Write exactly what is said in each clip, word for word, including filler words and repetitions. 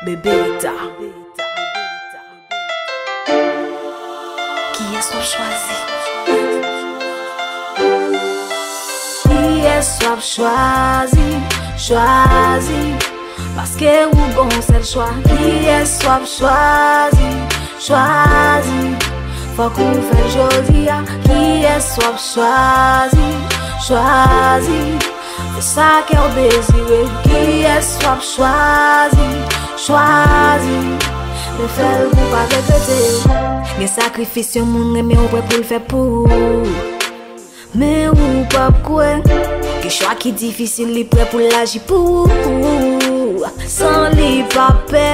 Bebeta. Kiyès w ap chwazi? Kiyès w ap chwazi? Chwazi. Paske ou gon sèl chwa. Kiyès w ap chwazi? Chwazi. Fòk ou fè l jodi a. Kiyès w ap chwazi? Chwazi. Fè sa kè w dezire. Kiyès w ap chwazi? Chwazi. Men fè l pou pa regrete. Gen sakrifis yon moun renmen w prè pou l fè pou ou. Men ou p ap kwè. Gen chwa ki difisil, li prè pou l aji pou ou. San li pa pè.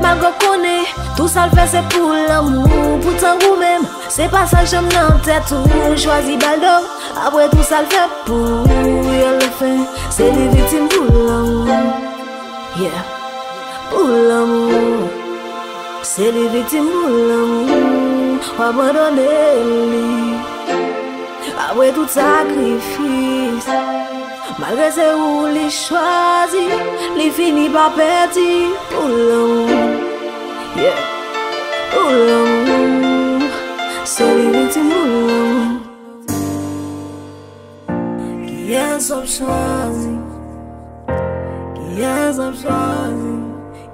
Malgre w konnen tou sa l fè se pou lanmou. Poutan ou menm, se pa sa l janm nan tèt ou. Chwazi ba l do. Apre tou sa l fè pou ou, yo le fen, se li viktim pou lanmou. Yeah. Pou lanmou. Se li viktim pou lanmou. W abandone li. Apre tout sakrifis. Malgre se ou li chwazi, li fini pa pèdi pou lanmou. Yeah. Pou lanmou. Se li viktim pou lanmou. Kiyès w ap chwazi? Kiyès w ap chwazi?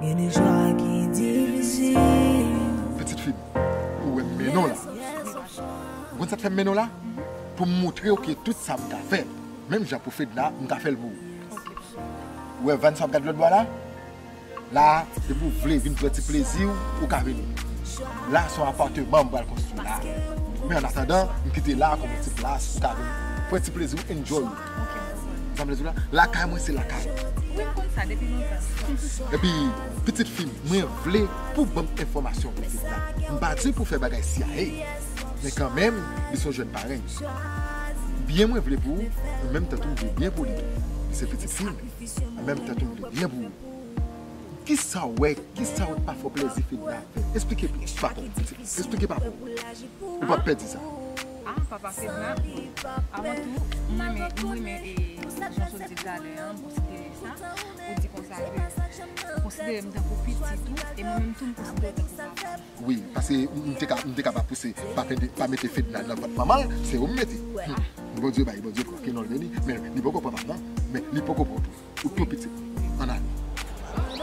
Gen de chwa ki difisil. Pitit fi m, ou wè m mennen w la. Ou konn sa k fè m mennen w la? Pou m montre w ke tout sa m ka fè, menm jan pou Fedna, m ka fè l pou ou. Ou wè van sa w ap gade lòt bò la? La, depi w vle vin pran ti plezi w, ou ka vini. La, se yon apateman m pral konstwi la. Men an atandan, m kite la kòm yon ti plas, ou ka vin pran ti plezi w, enjoy ou. Sa m vle di w la, lakay mwen se lakay ou. Wi, m konn sa depi lontan. Epi, pitit fi m, mwen vle pou ban m enfòmasyon pou Fedna. M pa di pou fè bagay syaye. Men kanmenm, li se yon jèn parenn. Byen mwen vle pou ou, an menm tan tou m vle byen pou li tou. Li se pitit fi m, an menm tan tou m vle byen pou ou. Kisa w wè, kisa w wè k pa fè w plezi Fedna? Esplike papa w, pitit. Esplike papa w. Ou p ap pèdi sa. Ah, papa Fedna, avan tou, m renmen, m renmen, e, jan w sot di talè a, m konsidere sa, ou di konsa ke ou konsidere m tankou pitit ou, e mwen menm tou, m konsidere w tankou papa m. Wi, paske m, m te ka, m te ka pa pouse, pa pende, pa mete Fedna nan vant manman l, se ou m mete. Hmm. Bondye bay, Bondye pran, ke non l beni, men li poko pran manman, men li poko pran tou. Ou tou pitit. Ann ale.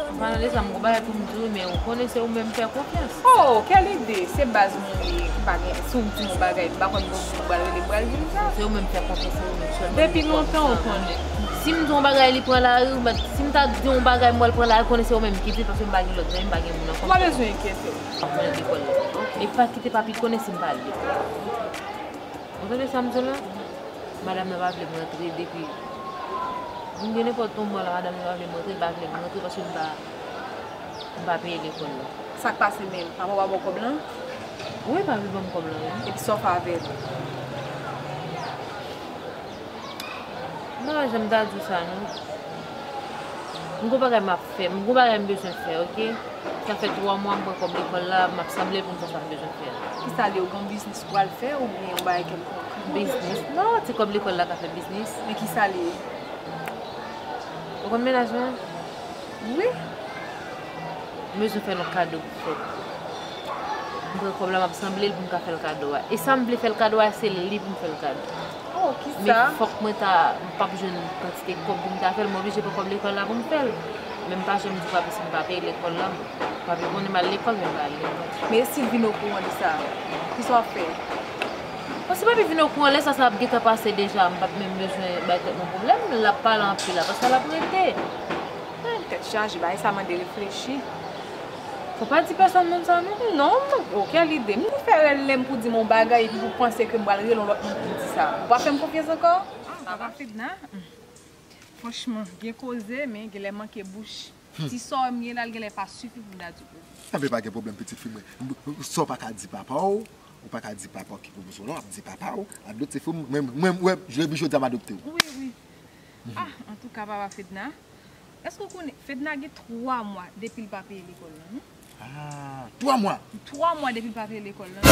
An palan de sa, m gon bagay pou m di w, men ou konnen se ou menm m fè konfyans. Oh, kèl ide! Se baz mwen ye, m pa gen, si w di m yon bagay, m pa konn bon moun m pral rele, m pral di l sa. Se ou menm m fè konfyans, se ou menm sèlman. Depi lontan ou konnen. Si m di yon bagay, li pran lari, ou mèt, si m ta di yon bagay, m wè l pran lari, konnen se ou menm ki di l, paske m pa gen lòt zanmi, m pa gen moun ankò. Ou pa bezwen enkyete w. M ap al lekòl la. E pa kite papi konnen si m pa al lekòl. Ou tande sa m di w la? Madanm nan pa vle m rantre depi. M gen nenpòt yon mwa la, madanm nan pa vle m rantre, li pa vle m rantre paske m pa, m pa peye lekòl la. Sa k pase menm? Papa w pa ba w kòb lan? Wi, pa vle ban m kòb lan, wi. Epi sa w fè avè l? M pa wè jan m ta di w sa, non. M gon bagay m ap fè, m gon bagay m bezwen fè, oke? Sa fè twa mwa m pran kòb lekòl la, m ap sanble pou m fè sa m bezwen fè a. Kisa l ye, ou gen yon biznis ou pral fè oubyen yon bagay kèlkonk? Biznis? Non, ti kòb lekòl la ka fè biznis. Men kisa l ye? Ou konn mennaj mwen? Wi. M bezwen fè l yon kado pou fèt. M pran kòb la, m ap sanble l pou m ka fè l kado a. E sa m vle fè l kado a, se li pou m fè l kado. Oh, kisa? Men fòk mwen ta, m p ap jwenn kantite kòb pou m ta fè l, mwen oblije pran kòb lekòl la pou m fè l. Men m pa janm di papi si m pa peye lekòl la, papi konnen m al lekòl, men m pa al lekòl. Men e si l vin okouran de sa, kisa w ap fè? Bon, si papi vin okouran, lè sa, sa ap gentan pase deja, m p ap menm bezwen bay tèt mwen pwoblèm, l ap pale anpil la, paske l ap rete. Hmm, tèt chaje, bagay sa mande reflechi. Fò pa di pèsonn moun sa, non. Non, m, oh, kèl ide. M te fè rèl lè m pou di m yon bagay epi pou panse ke m pral rele yon lòt moun pou m di sa. Ou pa fè m konfyans ankò? Ah, papa Fedna. Franchman, gen koze, men genlè manke bouch. Hmm. Ti sa w wè m gen la, l genlè pa sifi pou m ta di w koze. Enben, pa gen pwoblèm, pitit fi mwen. M, sa w pa ka di papa w, ou pa ka di papa w ki pwopozisyon la, w ap di papa w, a dlo ti fi mwen, mwen, mwen, jodi a m adopte w. Wi, wi. Mhm. Ah, antouka, papa Fedna, èske w konnen, Fedna gen twa mwa depi l pa peye lekòl lan, non? Ah, twa mwa? Twa mwa depi l pa peye lekòl lan.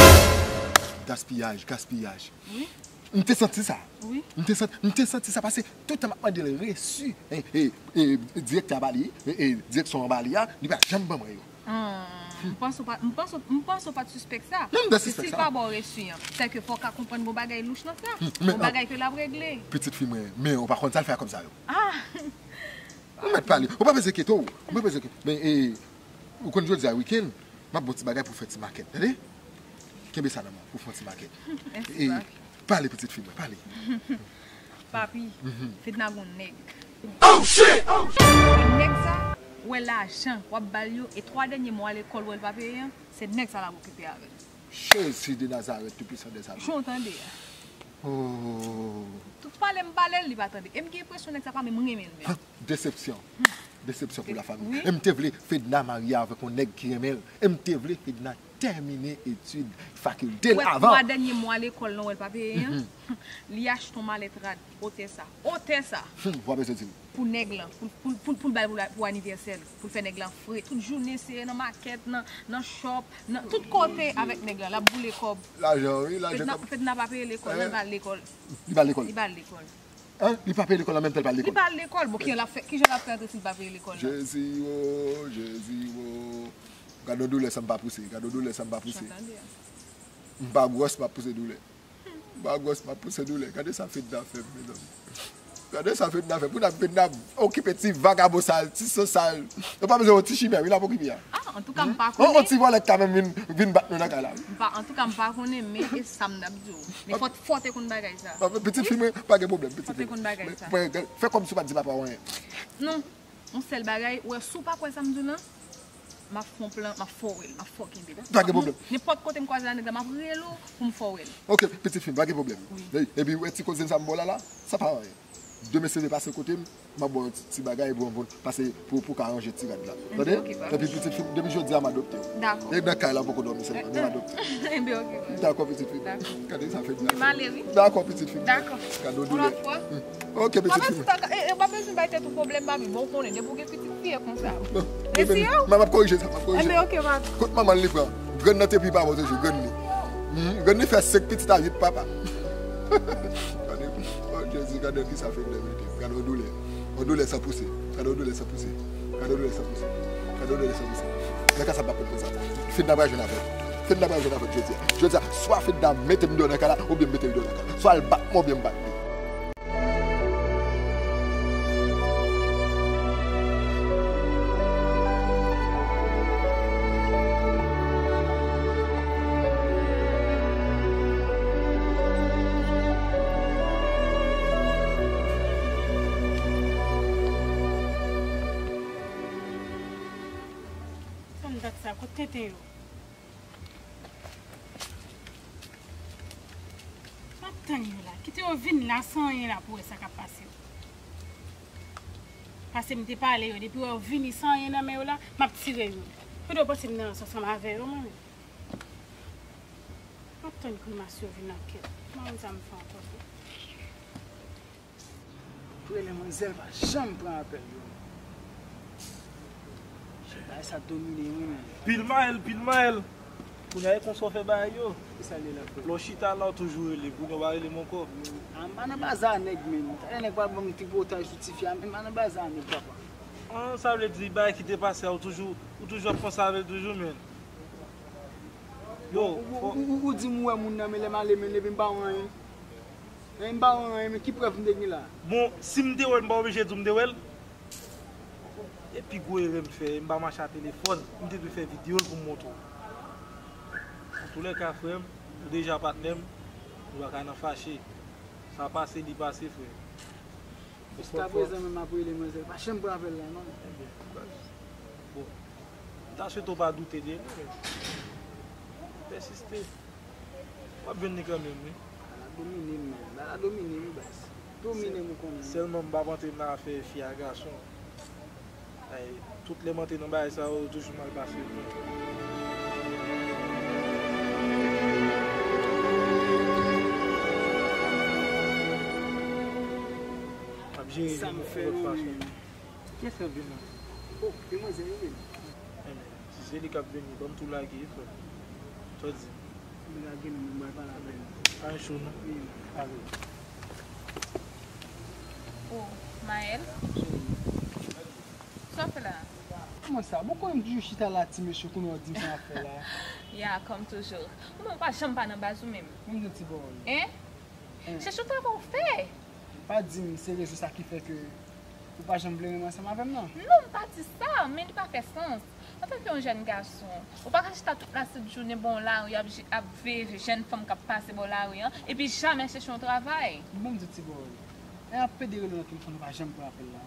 Gaspiyaj, gaspiyaj. Wi. M te santi sa. Wi. M te santi, m te santi sa pase tout tan m ap mande l resi, e, e, e, direktè a ba li, e, e, direksyon an ba li a, li pa janm ban mwen yo. Ah, m panse w pa, m panse, m panse w pa t sispèk sa. Non, m te sispèk sa. Si l pa ba w resi an, sèke fò w ka konprann gon bagay louch nan sa. Gon bagay ke l ap regle. Pitit fi mwen, men ou pa konn sa l fè ak kòb sa yo. Ah! Ou mèt pale. Ou pa bezwen enkyete w. Ou pa bezwen enkyete. Men, e, ou konn jodi a wikenn, m ap ba w ti bagay pou fè ti makèt. Tande? Kenbe sa nan men w pou fè yon ti makèt. Mèsi, papi. Pale, pitit fi mwen, pale. Papi, Fedna gon nèg. Oh, shit! Nèg sa, w wè lajan w ap ba l yo, e twa dènye mwa lekòl w wè l pa peye an, se nèg sa l ap okipe avè l. Jezi de Nazarèt, Toupwisan dèzame. Jan w tande a. Oh. Tout pale m pale l, li pa tande. E m gen enpresyon nèg sa pa menm renmen l menm. Desepsyon. Desepsyon pou lafanmi. Wi. E m te vle Fedna marye avèk yon nèg ki renmen l. E m te vle Fedna tèmine etid fakilte l avan. Ou wè twa dènye mwa lekòl lan w wè l pa peye an. Li achte yon malèt rad, otè sa. Otè sa. Hmm, w ap bezwen di m. Pou nèg lan, pou, pou, pou, pou l ba l pou la, pou anivèsè l, pou l fè nèg lan fre. Tout jounen se nan makèt, nan, nan shop, nan tout kote avèk nèg lan. L ap boule kòb. Lajan, wi, lajan. Fedna, kòb. Fedna pa peye lekòl, li pa al lekòl. Li pa al lekòl. Li pa al lekòl. Hein? Li pa peye lekòl an menm tan l pa al lekòl. Li pa al lekòl. Bon, kijan l ap fè, kijan l ap fè antre si l pa peye lekòl la? Jezi wo, Jezi wo. Gade yon doulè san m pa pouse. Gade yon doulè san m pa pouse. Jan w tande a. M pa gwòs, m ap pouse doulè. M pa gwòs, m ap pouse doulè. Gade sa Fedna fè m, mezanmi. Gade sa Fedna fè. Pou n ap, Fedna okipe ti vagabon sal, ti san sal. Yo pa bezwen yon ti chimè, wi, l ap okipe a. Ah, antouka, m pa konnen. On ti vòlè k ka menm vin, vin bat nou nan kay la, wi. M pa, antouka, m pa konnen, men e sa m t ap di w. Men fò, fò w te konn bagay sa. Ah, pitit fi mwen, pa gen pwoblèm, pitit fi mwen. Fò w te konn bagay sa. Fè kòmsi w pa t di papa w anyen. Non. Yon sèl bagay, ou wè, si w pa kwè sa m di w lan, m ap fè yon plan, m ap fè w wè l, m ap fè w kenbe. Pa gen pwoblèm. Nenpòt kote m kwaze a nèg la, m ap rele w pou m fè w wè l. Ok, pitit fi m, pa gen pwoblèm. Wi. E, epi, ou wè ti koze sa m ba w la, la, sa pa anyen. Demen si Dye vle pase kote m, m ap ba w yon ti, ti bagay, bon, bon, pase pou, pou w ka ranje ti rad la. Tande? Ok, papa. Epi, pitit fi m, depi jodi a, m adopte w. Dakò. E nan kay la, poko dòmi sèlman, men m adopte w. Enben, ok, papa. Dakò, pitit fi m. Dakò. Gade sa Fedna fè. M ale, wi. Dakò, pitit fi m. Dakò. Gade w doulè. Yon lòt fwa. Ok, pitit fi mwen. Papa, si w pa ka, e, e, w pa bezwen bay tèt ou pwoblèm, papi. Bon, w konnen, depi w gen pitit, fi e konsa. Resi yo? M ap korije sa, m ap korije. Enben, ok, papi. Kot manman l li pran? Grann nan te pi pa bon toujou, grann li. Hmm, grann li fè senk pitit a uit papa. Gade, oh, Jezi, gade kisa Fedna mete. Gade yon doulè. Yon doulè san pouse. Gade yon doulè san pouse. Gade yon doulè san pouse. Gade yon doulè san pouse. Nan ka sa m pa konn konsa. Fedna pral jwenn avè m. Fedna pral jwenn avè m jodi a. Jodi a, swa Fedna mete m deyò nan kay la, oubyen m mete l deyò nan kay la. Swa l bat mwen, oubyen m bat li. Tann dat sa, kot tenten yo? M ap tann yo la. Kite yo vin la san anyen la pou wè sa k ap pase yo. Pase m te pale yo, depi wè yo vini san anyen nan men yo la, m ap tire yo. Kote yo panse m nan rans ansanm avè yo, mwen menm? M ap tann grimas yo vin nan kèt. M pa konn sa m fè ankò tou. Pou rele manzè pa janm pran apèl yo. Bagay sa domine mwen menm. Pil mayèl, pil mayèl. Kounye a e konsa w fè bagay yo. Kisa l ye la, frè? Lè w chita la, w toujou rele m. Pouki w pa rele m ankò? A, m pa nan baza a nèg, menm. Talè nèg pral ban m tripotay sou tifi a, men m pa nan baza a nèg, papa. An, sa vle di bagay ki te pase a, ou toujou, ou toujou ap panse avè l toujou, menm. Yo, ou, ou, ou, ou di m ou wè moun nan, men lè m ale, men epi m pa wè anyen. Men m pa wè anyen, men ki prèv m te gen la? Bon, si m te wè l, m pa oblije di w m te wè l. E pi gwo erè m fè, m pa mache a telefòn, m te dwe fè videyo l pou m montre w. Antoulèka, frè m, ou deja patnè m, nou pa ka nan fache. Sa pase, li pase, frè. Jiskaprezan menm m ap rele manzè, pa janm pran apèl la, non. Ebyen, baz. Bon, m ta swete w pa doute de li, men pèsiste. W ap jwenn li kanmenm, wi. Bagay la domine m, men. Bagay la domine m, wi, baz. Domine m, ou konnen. Sèlman m p ap antre nan afè fi a gason. Ay, tout lè m antre nan bagay sa yo, toujou mal pase pou mwen. M ap jere li yon lòt fason. Kiyès k ap vin nan? Oh, demwazèl yo menm. Enben, si se li k ap vini, ban m tou lage, frè m. Sa w di? Lage nou, mwen pral pale avè l. Pa cho non. Ale. Oh, Maël? Sa w fè la? Kòman sa? Bon, konnen m toujou chita la, ti mesye, kounye a w di m sa m ap fè la. Ya, kòm toujou. Ou menm ou pa janm pa nan baz ou menm. Menm jan ti bòy. Hein? Hein. Chèche yon travay ou fè. Pa di m se rezon sa ki fè ke ou pa janm vle renmen ansanm avè m nan. Non, m pa di sa, men li pa fè sans. Antanke yon jèn gason, ou pa ka chita tout lasent jounen bò yon lari ap, ap veye jèn fanm k ap pase bò lari an, epi jamè chèche yon travay. Bon, m di w ti bòy, e ap pede rele w nan telefòn ou pa janm pran apèl la.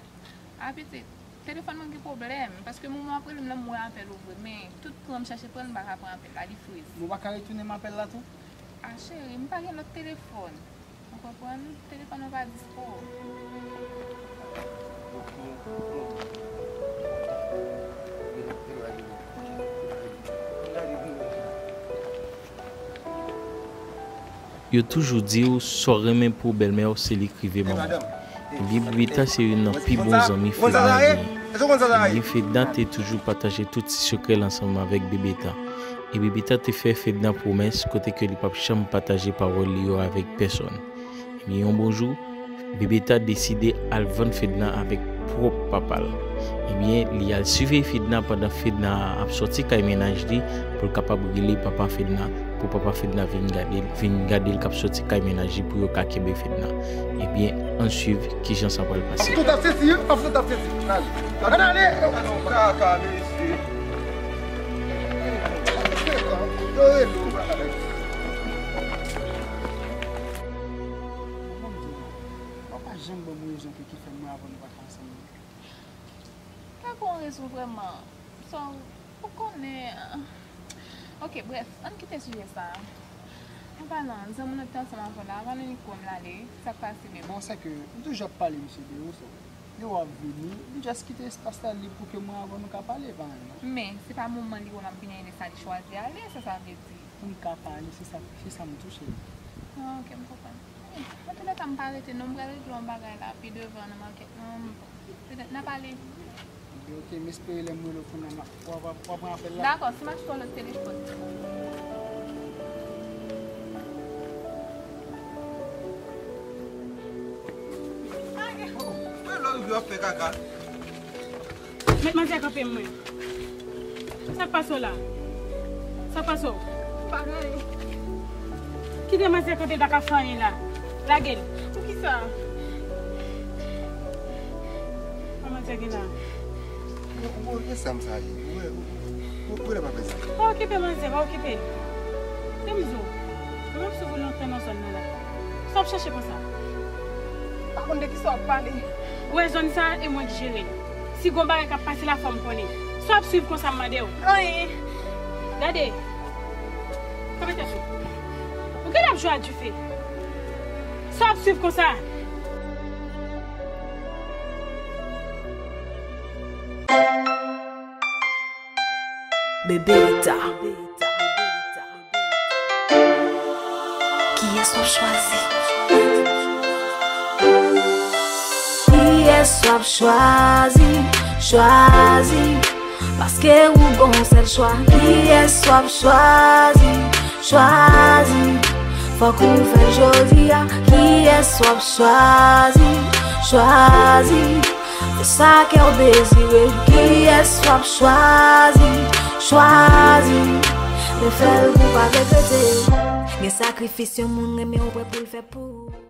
A pitit, telefòn mwen gen pwoblèm, paske moman w ap rele m la m wè apèl ou vre, men tout pran m chèche pran l m pa ka pran apèl la, li friz. Men w pa ka retounen m apèl la tou? A cheri, m pa gen lòt telefòn. Ou konprann? Telefòn mwen pa dispo. Yo toujou di w sa w renmen pou bèlmè w se li k rive manman w. Ebyen Bebeta se youn nan pi bon zanmi Fedna genyen. Ebyen Fedna te toujou pataje tout ti sekrè l ansanm avèk Bebeta. E Bebeta te fè Fedna pwomès kote ke li p ap janm pataje pawòl li yo avèk pèsòn. Ebyen yon bon jou, Bebeta deside al vann Fedna avèk pwòp papa l. Ebyen li al siveye Fedna pandan Fedna ap sòti kay mennaj li pou l kapab rele papa Fedna, pou papa Fedna vin gade l, vin gade l k ap sòti kay mennaj li pou yo ka kenbe Fedna. Ebyen ann swiv kijan sa pral pase. Tout ap sesi, wi, tout ap sesi. Ann ale! Ann ale! Kaka mesye. Yo rele w bagay. Bon, m di nou, ou pa janm ban m rezon ki fè mwen avè w nou pa ka ansanm non. Pa gen yon rezon vrèman. So, ou konnen. Ok, brèf, ann kite sijè sa a. An palan, zanmi nou ki te ansanm avè w la, pa nan mikwo m l ale, sa k pase menm? Bon, sèke m toujou ap pale misye de ou, so, lè w ap vini, m just kite espas la lib pou ke mwen avè w nou ka pale, pa anyen non. Men, se pa moman li wè m ap vini an, e lè sa li chwazi ale, sa sa vle di? Pou n ka pale, se sa, se sa m tou cheri. Ah, ok, m konprann. Antoulèka, m pa rete non, m pral regle yon bagay la pi devan nan makèt lan, petèt n a pale. Ebyen ok, m espere lè m rele w kounye a w a pran apèl la. Dakò, si m achte yon lòt telefòn. Mwen lòt jou ap fè kaka. Met manzè kanpe m mwen. Sa k pase w la? Sa k pase w? Pa gen anyen. Kite manzè kanpe, l pa ka fè anyen la. Lage l. Poukisa? Sa manzè gen la? Ou wè, ou wè, e sa m sa ye. Ou wè, ou wè, ou wè, pa fè sa. Pa okipe manzè, pa okipe. Tande m di w, mwen m ap swiv ou lontan nan zòn nan la. Sa w ap chèche konsa? M pa konn de kisa w ap pale. Ou wè zòn sa a, e mwen k jere l. Si gon bagay k ap pase la, fò m konnen. Sa w ap swiv konsa, m mande w? Anyen. Gade. Kanpe tèt ou. Ou genlè ap jwe a dife. Sa w ap swiv konsa? Bebeta. Kiyès w ap chwazi? Kiyès w ap chwazi? Chwazi. Paske ou gon sèl chwa. Kiyès w ap chwazi? Chwazi. Fòk ou fè l jodi a. Kiyès w ap chwazi? Chwazi. Fè sa kè w dezire. Kiyès w ap chwazi? Chwazi. Men fè l pou pa regrete. Gen sakrifis yon moun renmen w prè pou l fè pou ou.